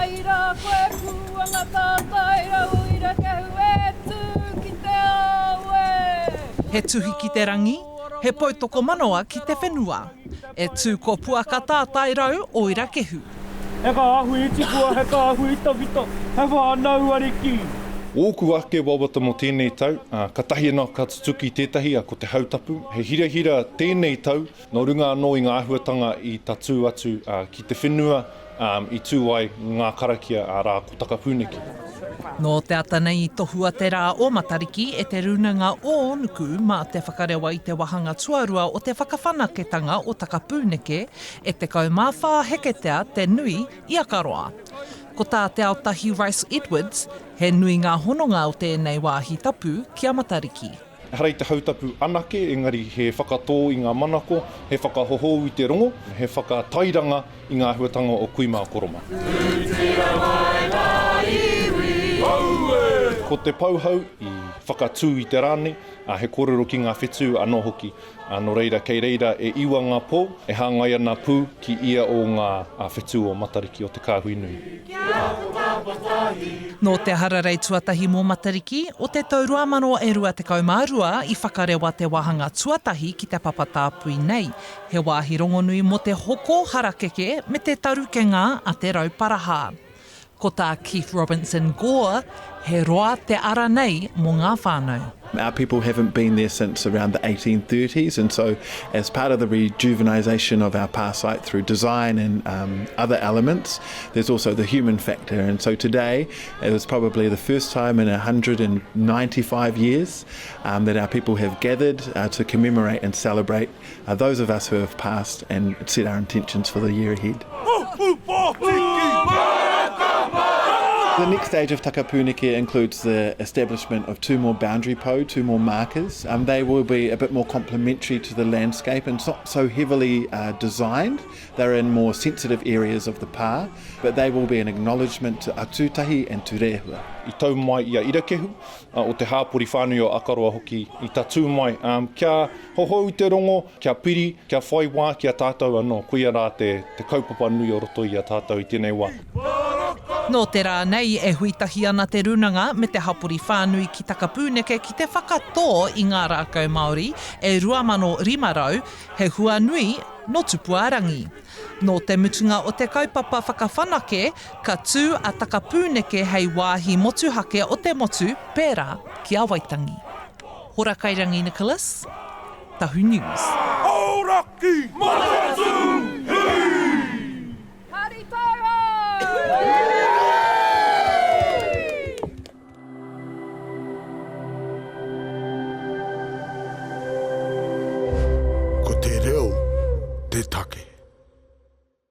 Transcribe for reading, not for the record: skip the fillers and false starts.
mai rā koe Puanga tātai rau irakehu e tū ki te ao e. He tuhi ki te rangi, he poutokomanawa ki te whenua. E tū ko Puaka tātai rau o Irakehu. He kāhui tipua, he kāhui tawhito, he whānau ariki. Ōku ake wawata mō tēnei tau, ā, katahi anō ka tutuki tētahi, ā, ko te hautapu. He hirahira tēnei tau, nō runga anō i ngā āhuatanga i tatū atu, ā, ki te whenua, ā, i tū ai ngā karakia, arā, ko Takapūneke. Nō te ata nei i tohua te rā o Matariki e Te Rūnanga o Ōnuku mā te whakarewa i te wāhanga tuarua o te whakawhanaketanga o Takapūneke e 14 heketea te nui i Akaroa. Ko tā Te Aotahi Rice-Edwards, he nui ngā hononga o tēnei wāhi tapu ki a Matariki. Ehara i te hautapu anake, engari he whakatō i ngā manako, he whakahohou i te rongo, he whakatairanga i ngā āhuatanga o kui mā koro mā. Ko te pouhau i whakatū i te rā nei, ā, he kōrero ki ngā whetū anō hoki. Ā, nō reira, kei reira e iwa ngā pō, e hāngai ana pū ki ia o ngā whetū o Matariki o te kāhui nui. Nō te hararei tuatahi mō Matariki o te tau 2022 i whakarewa te wāhanga tuatahi ki te papa tāpui nei, he wāhi rongonui mō te hoko harakeke me te tarukenga a Te Rauparaha. Ko tā Keith Robinson Gore, he roa te ara nei mō ngā whānau. Our people haven't been there since around the 1830s and so as part of the rejuvenisation of our pā site through design and um, other elements, there's also the human factor and so today it was probably the first time in 195 years um, that our people have gathered uh, to commemorate and celebrate uh, those of us who have passed and set our intentions for the year ahead. The next stage of Takapūneke includes the establishment of two more boundary pou, two more markers. Um, they will be a bit more complementary to the landscape and not so heavily uh, designed. They're in more sensitive areas of the pā, but they will be an acknowledgement to Atūtahi and to Rehua. I tau mai i a Irakehu, o te hāpori whānui o Akaroa hoki i tatū mai, kia hohou i te rongo, kia piri, kia whai wā ki a tātou anō, koia rā te kaupapa nui o roto i a tātou i tēnei wā. Nō te rā nei e hui tahi ana te rūnanga me te hapori whānui ki Takapūneke ki te whakatō i ngā rākau Māori e 2,500, he hua nui nō Tupuārangi. Nō te mutunga o te kaupapa whakawhanake, ka tū a Takapūneke hei wāhi motuhake o te motu pērā ki a Waitangi. Horakairangi Nicholas, Tahu News. Hauraki! Matatū! Hui! Hari tau! Ko te reo te take.